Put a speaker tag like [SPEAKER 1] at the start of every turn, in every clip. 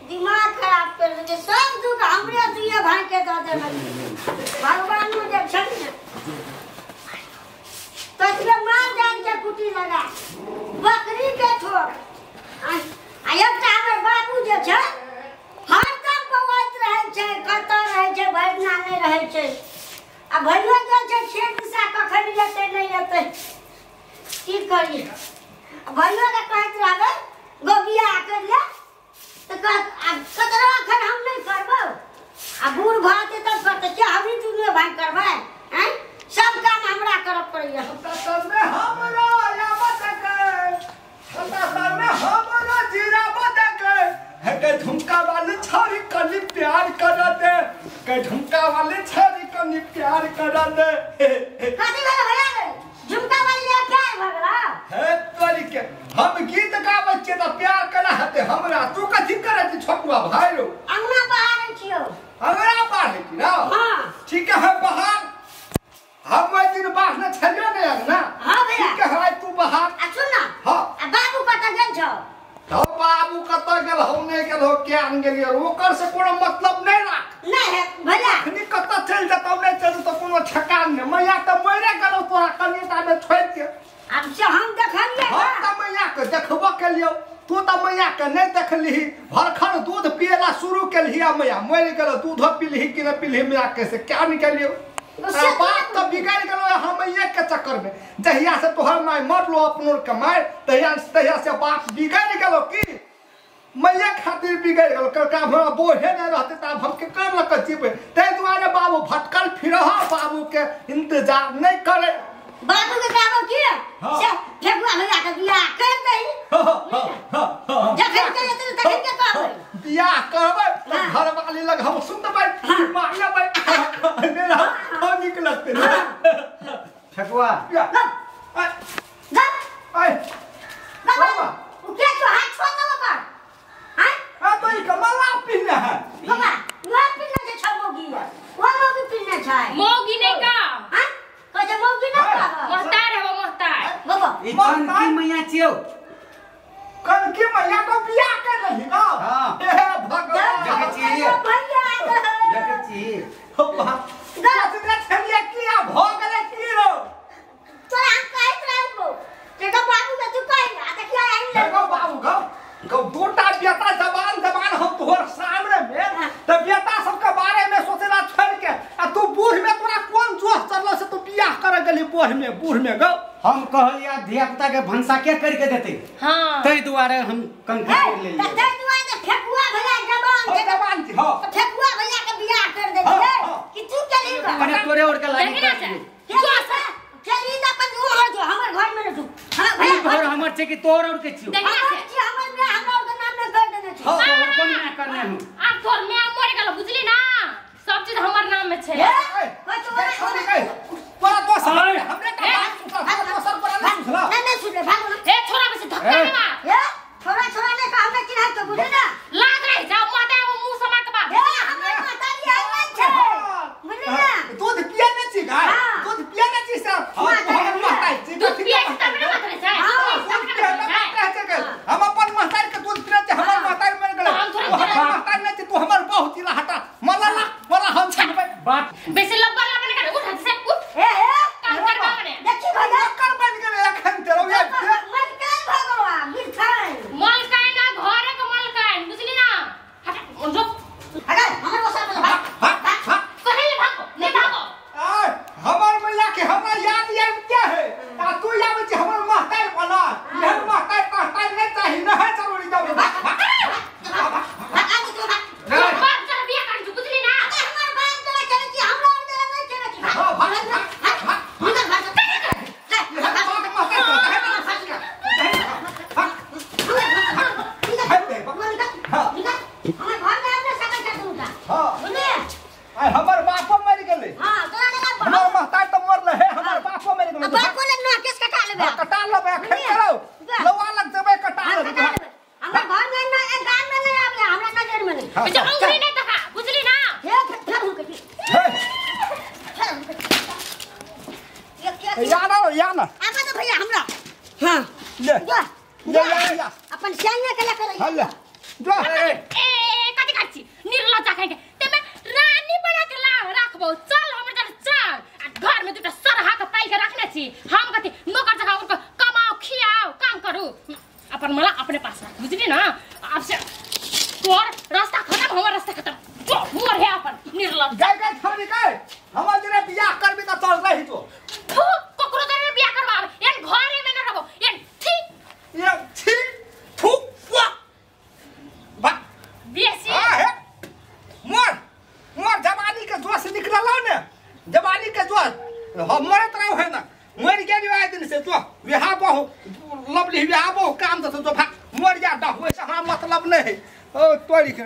[SPEAKER 1] दिमाग खराब कर दे सब दुख हमरे दुइया भाई के दऽ देलक भगवान जे छै ने तसले मार जान के कुटी लगा बकरी के छोड़ आ एकटा हमर बाबू जे छै हरदम बौआइत रहै छै कतऽ रहै छै भरिना नहि रहै छै आ भैया गेल छै खेत दिशा कखन एतै नहि एतै की करियै भैया के कहैत रहबै गो बियाह कर ले तऽ कतरो एखन हम नहि करबौ आ बूढ़ भऽ जेतै तब करतै के हमही दुनू भाय करबै आँय सब काम हमरा करऽ पड़ैया
[SPEAKER 2] झुमका वाले छारी कनी प्यार करा दे के झुमका वाले छारी कनी प्यार करा दे
[SPEAKER 1] कथी भेल भैया झुमका वाली ले प्यार भ गेला
[SPEAKER 2] हे तोरी के हम गीत गाबै छियै त प्यार करा हते हमरा तू कथी करै छी छोटुआ भाई रो
[SPEAKER 1] अंगना बहारै छियौ
[SPEAKER 2] अंगना बहारै छी ना
[SPEAKER 1] हां
[SPEAKER 2] ठीक है बहार हम ओइ दिन बाहर छलियो ने अंगना
[SPEAKER 1] हां भैया
[SPEAKER 2] ठीक है तू बहार
[SPEAKER 1] आ सुन ना
[SPEAKER 2] हां
[SPEAKER 1] आ बाबू कत गेल छौ
[SPEAKER 2] तो बाबू कतऽ गेल हम नहीं गेल हो क्या गेलियै ओकर से कोनो मतलब नहीं राख
[SPEAKER 1] नहीं है भैया
[SPEAKER 2] अखनी कतऽ चलि जेतौ नहीं चलि जेतौ कोनो ठेकान नहीं मैया तऽ मरे गेलौ तोरा कनिटा मे छोड़ि के
[SPEAKER 1] अब से हम देखलियै
[SPEAKER 2] हम तऽ मैया के देखबो केलियौ तू तऽ मैया के नहीं देखलिही भरखन दूध पियला शुरू केलही आ मैया मरि गेलौ दूधो पीलही कि नहीं पीलही मैया के से क्या निकलियौ बात तो बिगड़ गेलो हम मैया के चक्कर में जहिया से तोहर माय मरलो अपनो के माय तहिया तहिया से बाप बिगड़ गेलो की मैया खातिर बिगड़ गेलो कलका हमरा बोहे नहीं रहते तब हम के कर लक जीवे तै दुआरे बाबू भटकल फिरह बाबू के इंतजार नहीं करे
[SPEAKER 1] बाबू के कहबो की से फेकुआ भैया के बियाह कर दही जखन के जेतै तखन के कहबै
[SPEAKER 2] बियाह करबै त घरवाली लग हम सुनबै मारबै मेरा हम नीक लगतै
[SPEAKER 3] फेकुआ
[SPEAKER 2] आय
[SPEAKER 1] बाबा उ के तो हाथ छोड़ दो पर हां
[SPEAKER 2] आ तो ई कमला पीने है
[SPEAKER 1] बाबा वह पीने छै छौ मौगी वो मौगी पीने छै
[SPEAKER 4] मौगी नहीं का
[SPEAKER 1] हां कहै मौगी ना का
[SPEAKER 4] मोहतार है वो मोहतार
[SPEAKER 1] बाबा
[SPEAKER 3] ई कनकी मैया छियौ
[SPEAKER 2] कनकी मैया को बियाह कर रही ना
[SPEAKER 3] हां
[SPEAKER 2] हे भगवान
[SPEAKER 3] देखै छी
[SPEAKER 1] भैया
[SPEAKER 3] देखै छी
[SPEAKER 2] हो बा छलिए किया भ गेलै की रो
[SPEAKER 1] तोरा हम कहैत रहबो जेका बाबू के तू कहि आ देखिया आइ ले
[SPEAKER 2] देखो बाबू गौ गौ दूटा बेटा जवान जवान हम तोहर सामने में त बेटा सबके बारे में सोचला छोड़ के आ तू बूढ़ में तोरा कोन जोश चढ़लो से तू बियाह करे गेली बूढ़ में गौ
[SPEAKER 3] हम कहलिया धिया पुता के भनसा के कर के देते
[SPEAKER 4] हां
[SPEAKER 3] तै दुआरे हम कंकी कर लेलियै
[SPEAKER 1] तै दुआरे फेकुआ भैया जवान
[SPEAKER 2] छै जवान छी हां
[SPEAKER 1] फेकुआ भैया के बियाह कर देलियै कि तू चली
[SPEAKER 3] मने तोरे और के लागी
[SPEAKER 1] चली त अपन उमर जो हमर घर में न तू हां
[SPEAKER 3] भैया घर हमर छै कि तोर और के छियौ
[SPEAKER 1] हमर छी हमर में हमरा और के नाम न कर देने छी
[SPEAKER 3] हां तोर कोन ना करने हूं
[SPEAKER 4] आ तोर मैं मर गेल बुझली ना सब चीज हमर नाम में छै
[SPEAKER 2] तोरा दोसर हमरे का बात सुनला दोसर पर नहीं सुनला
[SPEAKER 1] नहीं नहीं सुनले भागो ना
[SPEAKER 4] ए छोरा बस धक्का नहीं मार
[SPEAKER 1] ए छोरा छोरा नहीं का हमने चिन्हा तो बुझली ना
[SPEAKER 4] लाज रही जा माता वो मुंह समा के बात
[SPEAKER 1] ए हमर माता जी हमर छै बुझली ना
[SPEAKER 2] दूध पिए नहीं छी गाय दूध पिए नहीं छी सब हमर माता जी
[SPEAKER 4] दूध पिए छी तब ना माता छै
[SPEAKER 2] हम अपन माता के दूध पिए छी हमर माता मर गेलै हमर माता नहीं छी तू हमर बहुत चिल्ला हटा मला ला मला हम छकबै
[SPEAKER 3] बात
[SPEAKER 4] बेसी लब्बर लब्बर कर उठ से उठ
[SPEAKER 1] ए ए
[SPEAKER 4] काम करबा मने
[SPEAKER 1] देखी भैया
[SPEAKER 2] कर बन गेलै अखन तेरो ये
[SPEAKER 1] मन काल भगवा मिठाई
[SPEAKER 4] मलकाइन ना घरे के मलकाइन बुझली ना हटा जो
[SPEAKER 1] अगर हमर ओसा में भाग
[SPEAKER 2] भाग
[SPEAKER 4] कहे ले भागो नहीं भागो
[SPEAKER 2] आ हमर मैया के हमरा याद आबि क्या है आ तू आबै छी हमर महताई वाला एहन महताई कहताई नहीं चाही न है जरूरी जाऊ भाग भाग
[SPEAKER 1] भाग तू भाग
[SPEAKER 4] बाप जरा बियाह कर बुझली ना
[SPEAKER 1] हमर बाप जरा चले छी हमरा और जरा नहीं चले छी
[SPEAKER 2] हां भाग भाग भाग
[SPEAKER 1] हमर घर में हमने सकल छै तू
[SPEAKER 2] हां
[SPEAKER 1] बुझलिए
[SPEAKER 2] आ हमर बापो मरि गेलै
[SPEAKER 1] हां तोरा लगा
[SPEAKER 2] हमर महताई त मरले हे हमर बापो मरि गेलै
[SPEAKER 1] बापो लग ना केस कटा लेबे
[SPEAKER 2] कटा लेबे अखन करो लौआ लग जेबै कटा लेबै
[SPEAKER 1] हमर घर में ना एक गाम में नहीं आबले हमरा नजर में नहीं
[SPEAKER 4] अच्छा अंगुरी नहीं देखा बुझली ना
[SPEAKER 1] हे फेर हुक हे
[SPEAKER 2] या ना या ना
[SPEAKER 1] आबा तो भैया हमरा हां
[SPEAKER 2] ले
[SPEAKER 1] जा
[SPEAKER 2] ले या
[SPEAKER 1] अपन स्याइया के ले कर
[SPEAKER 2] हां ले जा
[SPEAKER 4] ए
[SPEAKER 2] हम मरत रहू है ना मर गेलियो आइ दिन से तो विवाह बहु लवली विवाह बहु काम दस जो भाग मर जा दह वैसे हमरा मतलब नहीं है। ओ तोरी के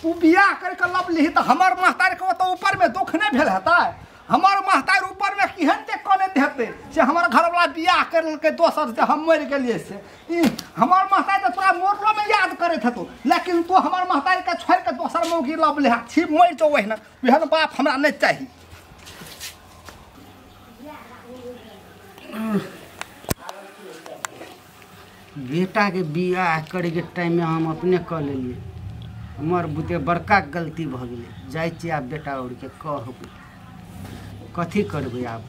[SPEAKER 2] तू बियाह करके लवली त हमर महतार के ओत ऊपर में दुख नहीं भेल हेतै। हमर महतार ऊपर में केहन ते कनैत हेतै से हमर घरवाला बियाह करलकै दोसर से हम मरि गेलियै से। ई हमर महतार त तोरा मरलो में याद करैत हेतौ लेकिन तू हमर महतार के छोड़ के दोसर मौगी लवली छी मरि जो ओहिना ओहन बाप हमरा नहीं चाही।
[SPEAKER 3] बेटा के बियाह करे के टाइम में हम अपने कऽ लेलियै हमर बुते बड़का गलती भऽ गेलै। जाइ छियै आब बेटा और के कहबै कथी करबै आब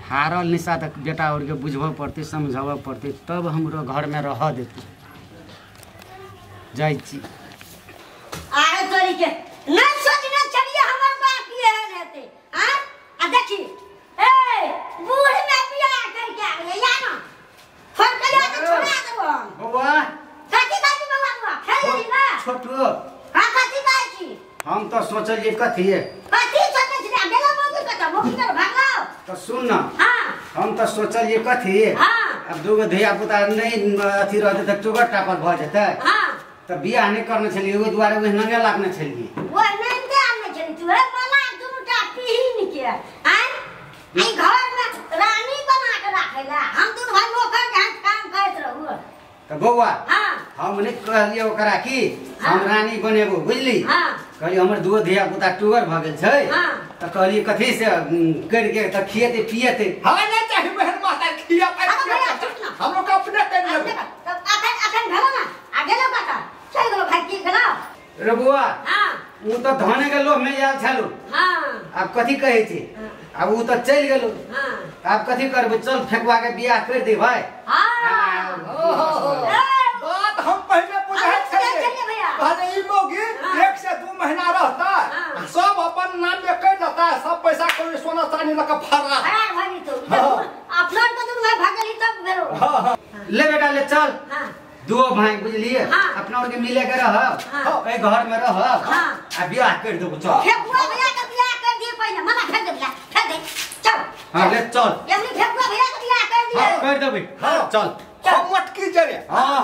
[SPEAKER 3] हारल निशा तक बेटा और के बुझबऽ पड़तै समझाबऽ पड़तै तब हमरो घर में रह देतै। जाइ छी
[SPEAKER 1] आरे तोरी के नहीं सोचना चाहिए हमर बाप एहन हेतै। आ आ देखी ए बूढ़ में बियाह करके आ गेलै या ना फरकलिया के छोड़ा देबो हम।
[SPEAKER 3] बौआ
[SPEAKER 1] कथी कथी बौआ बौआ खेल लेली ना
[SPEAKER 3] छोटू।
[SPEAKER 1] हां कथी कहै छी?
[SPEAKER 3] हम तो सोचलियै कथी
[SPEAKER 1] कथी सोचै छी? गेलो मौगी कत मौगी कर भागलो
[SPEAKER 3] तो सुन ना।
[SPEAKER 1] हां
[SPEAKER 3] हम तो सोचलियै कथी
[SPEAKER 1] हां
[SPEAKER 3] अब दूगो धिया पुता नहीं अथी रहतै त टुगर टापर भ जेतै।
[SPEAKER 1] हां
[SPEAKER 3] त बियाह नहीं करने छलियै ओहि दुआरे ओहि नंगे लागने छलियै
[SPEAKER 1] ओ नहीं ते आने छलियै तू हे मला दुनूटा पीहिन के आय ई घर में रानी बना के राखेला हम दुनू भाई नौकर के हाथ काम करैत रहू।
[SPEAKER 3] त बौआ
[SPEAKER 1] हां
[SPEAKER 3] हम नहीं कहलियै ओकरा कि हम रानी बनेबो बुझली।
[SPEAKER 1] हां
[SPEAKER 3] कहलियै हमर दूगो धिया पुता टुगर भ गेल छै।
[SPEAKER 1] हां
[SPEAKER 3] त कहलियै कथी से करके त खिएते पिएते।
[SPEAKER 2] हमरा नहीं चाही बहन माता खिया पाइ हम लोग अपने कर लेबै।
[SPEAKER 1] तब अखन अखन भेलो ना आ गेलो काका चल गेलो भाई की गेलो
[SPEAKER 3] रे बौआ।
[SPEAKER 1] हां
[SPEAKER 3] उ त धने के लोभ में आयल छलु।
[SPEAKER 1] हां
[SPEAKER 3] आब कथी कहै छी आब उ त चलि गेलो।
[SPEAKER 1] हां
[SPEAKER 3] आब कथी करबै चल फेकवा के बियाह कर दे भाई।
[SPEAKER 1] हां
[SPEAKER 2] ओहो बात हम पहले बुझाइत छलियै अरे ई मौगी 1 से 2 महीना रहता सब अपन नाम में कर लेता सब पैसा कौड़ी सोना चांदी लके फरार
[SPEAKER 1] फरार भ जेतौ अपना के दुनू भाई भागली तब भेलो।
[SPEAKER 3] ले बेटा ले चल।
[SPEAKER 1] हां
[SPEAKER 3] दो भाई बुझलिए अपना और के मिले के रहब ए घर में रहब आ बियाह कर देबो चल
[SPEAKER 1] फेकुआ भैया के बियाह कर दिए पहिले मना फेंक दे बियाह फेंक दे चल।
[SPEAKER 3] हां ले चल
[SPEAKER 1] यमनी फेकुआ भैया के बियाह कर दिए
[SPEAKER 3] हां कर देबै।
[SPEAKER 2] हां
[SPEAKER 3] चल
[SPEAKER 2] हम मटकी जरे।
[SPEAKER 3] हां।